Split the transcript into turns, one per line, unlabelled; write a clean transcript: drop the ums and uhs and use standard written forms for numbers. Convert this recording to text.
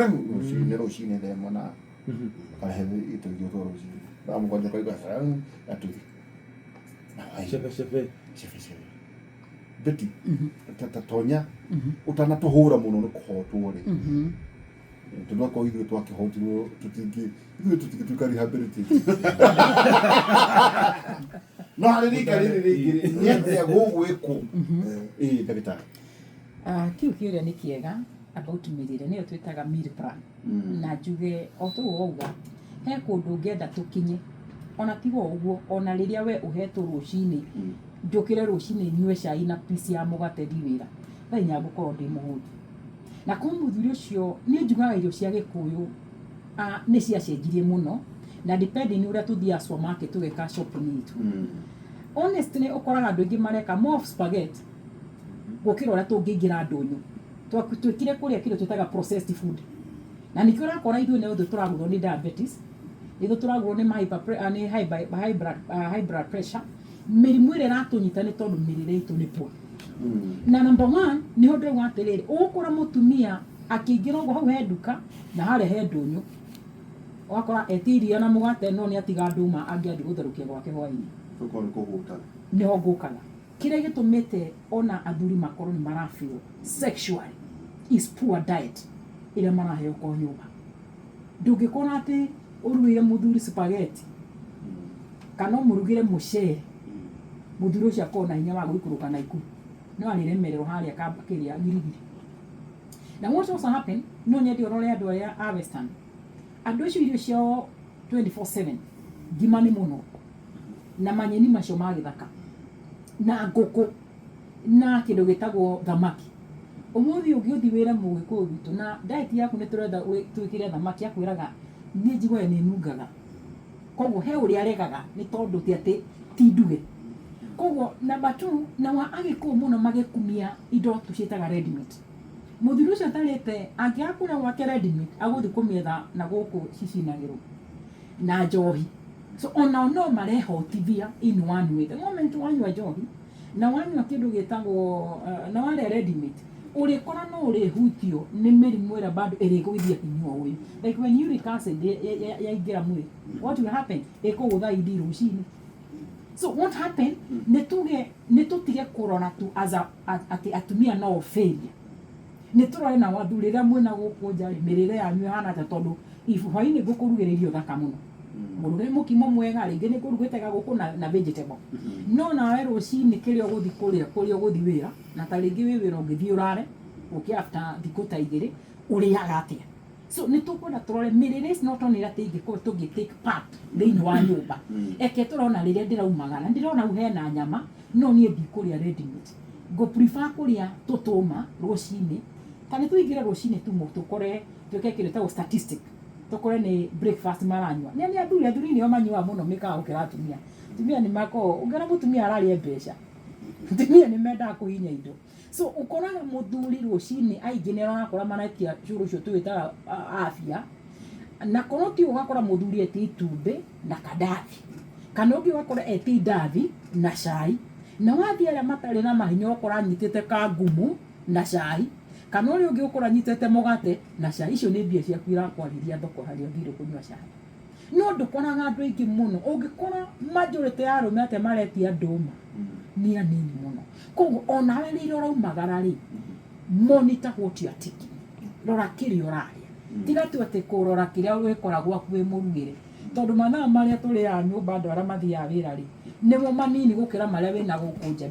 Rũcinĩ, rũcinĩ thaa 1 na ũkarehe tũirio twa rũcinĩ thaa 7, ũkaigua gatuthi na hwaĩ-inĩ.
Cebe cebe.
Cebe cebe. Betty, ta tonya ũtanatũhũra mũno nĩ kũhotwo rĩ, tondũ akorwo ithuĩ twakĩhotirwo, tũtingĩ, ithuĩ tũtingĩtuĩka rehabilitated, no harĩ rika rĩrĩ rĩngĩ rĩ, nĩ atĩa gũgwĩkwo? Ĩĩ, ndagĩtarĩ.
Ah, kĩu kĩũria nĩ kĩega about mĩrĩre, nĩyo twĩtaga meal plan. Na njuge o ta ũguo wauga, he kũndũ ũngĩenda tũkinye, ona tiga o ũguo, ona rĩrĩa we ũhetwo rũcinĩ, njũkĩre rũcinĩ nyue cai na piece ya mũgate, thiĩ wĩra thaa 4, ngũkorwo ndĩ mũhũtu. Na korwo mũthuri ũcio, niĩ njugaga irio cia Gĩkũyũ, ah, nĩ ciacenjirie mũno, na depending ũrĩa tũthiaga supermarket tũgeka shopping itũ. Honestly, ũkoraga andũ aingĩ mareka more of spaghetti gũkĩra ũrĩa tũngĩingĩra ndũnyũ. Twĩkire kũrĩa kĩndũ twĩtaga processed food, na nĩkĩo ũrakora ithuĩ nĩ ithuĩ tũragũthwo nĩ diabetes, nĩ ithuĩ tũragũthwo nĩ nĩ high blood pressure, mĩrimũ ĩrĩa ĩratũnyita nĩ tondũ mĩrĩre itũ nĩ poor. Na number one nĩho ndĩrauga atĩrĩrĩ, ũgũkora mũtumia akĩingĩra ũguo, hau he nduka na harĩa he ndũnyũ, ũgakora etia iria na mũgate, no nĩ atiga ndũma angĩathiĩ gũtherũkia gwake hwaĩ-inĩ.
Tũkorwo nĩ kũhũta.
Nĩho ngũkaga kĩrĩa gĩtũmĩte ona athuri makorwo nĩ marafeel sexually is poor diet ĩrĩa maraheo kwa nyũmba. Ndũngĩkora atĩ ũrugĩire mũthuri spaghetti kana ũmũrugĩre mũcere, mũthuri ũcio akorwo na hinya wa gũikũrũka na ikuru, no arĩremererwo harĩa kĩrĩa girigiri. Na what also happen, no nyende ũrore andũ arĩa a western, andũ acio irio ciao 24/7 ngima nĩ mũno na manyeni macio ma gĩthaka na ngũkũ na kĩndũ gĩtagwo thamaki. Ũmũthĩ ũngĩ ũthiĩ wĩre Mũgĩkũyũ witũ na diet yaku nĩ tũrenda twĩkĩre thamaki, akwĩraga, "Niĩ njiguaga nĩ nungaga." Koguo he ũrĩa aregaga, nĩ tondũ ti atĩ ti nduge. Koguo number two, na wa Agĩkũyũ mũno magĩkumia indo tũciĩtaga ready made. Mũthuri ũcio atarĩte angĩaga kũrĩa gwake ready made, agũthiĩ kũmĩetha na gũkũ cicinagĩrwo na njohi. So onao no marehotithia in one way. The moment wanyua njohi na wanyua kĩndũ gĩtagwo na warĩa ready made, ũrĩkora no ũrĩhutio nĩ mĩrimũ ĩrĩa bado ĩrĩgũithia hinya ũyũ, like when uric acid yaingĩra mwĩrĩ, what will happen? Ĩkũgũtha idi rũcinĩ. So what happen, nĩ tuge nĩ tũtige kũrora tu as a, atĩ atumia no failure. Nĩ tũrore nao athuri rĩrĩa mwĩna gũkũ nja rĩ, mĩrĩre yanyu ĩhana atĩa? Tondũ if hwainĩ ngũkũrugĩra irio thaka mũno, mũruge mũkimo mwega, rĩngĩ nĩ kũrugĩte gagũkũ na vegetable, no nawe rũcinĩ kĩrĩa ũgũthiĩ kũrĩa, kũrĩa ũgũthiĩ wĩra, na ta rĩngĩ wĩ wĩra ũngĩthiĩ ũrare ũke after thikũ ta 2, ũrĩaga atĩa? So nĩ tũkwenda tũrore mĩrĩre is not only atĩ ingĩkorwo tũngĩ take part thĩinĩ wa nyũmba. Eke tũrona rĩrĩa ndĩraumagara, ndĩrona hau hena nyama, no niĩ ndikũrĩa ready made, ngũ prefer kũrĩa tũtũma rũcinĩ. Ta nĩ tũingĩre rũcinĩ tu tũkore, twĩke kĩndũ gĩtagwo statistic, tũkore nĩ breakfast maranyua nĩ athuri. Athuri nĩo manyuaga mũno mĩkawa gũkĩra atumia. Atumia nĩ makoragwo, ũngĩona mũtumia ararĩa mbeca, atumia nĩ mendaga kũhinya indo. So ũkoraga mũthuri rũcinĩ aingĩ nĩ ũrakora maretia cũrũ ũcio tũwĩtaga afia, na korwo ti ũgakora mũthuri etia itumbĩ na kandathi, kana ũngĩ ũgakora etia indathi na cai, na wathiĩ arĩa matarĩ na mahinya ũkora anyitĩte kangumu na cai, kana ũrĩa ũngĩ ũkora anyitĩte mũgate na cai. Icio nĩ mbia ciaku irakwarĩria thoko harĩa ũthire kũnyua cai. No ndũkoraga andũ aingĩ mũno, ũngĩkora majority ya arũme atĩa maretia ndũma nĩ anini mũno. Koguo onawe rĩrĩa ũraumagara rĩ, monitor what you are taking, rora kĩrĩa ũrarĩa, tiga tu atĩ kũrora kĩrĩa wĩkora gwaku wĩ mũrugĩre, tondũ mathaa marĩa tũrĩaga nyũmba, andũ arĩa mathiaga wĩra rĩ, nĩmo manini gũkĩra marĩa wĩna gũkũ nja.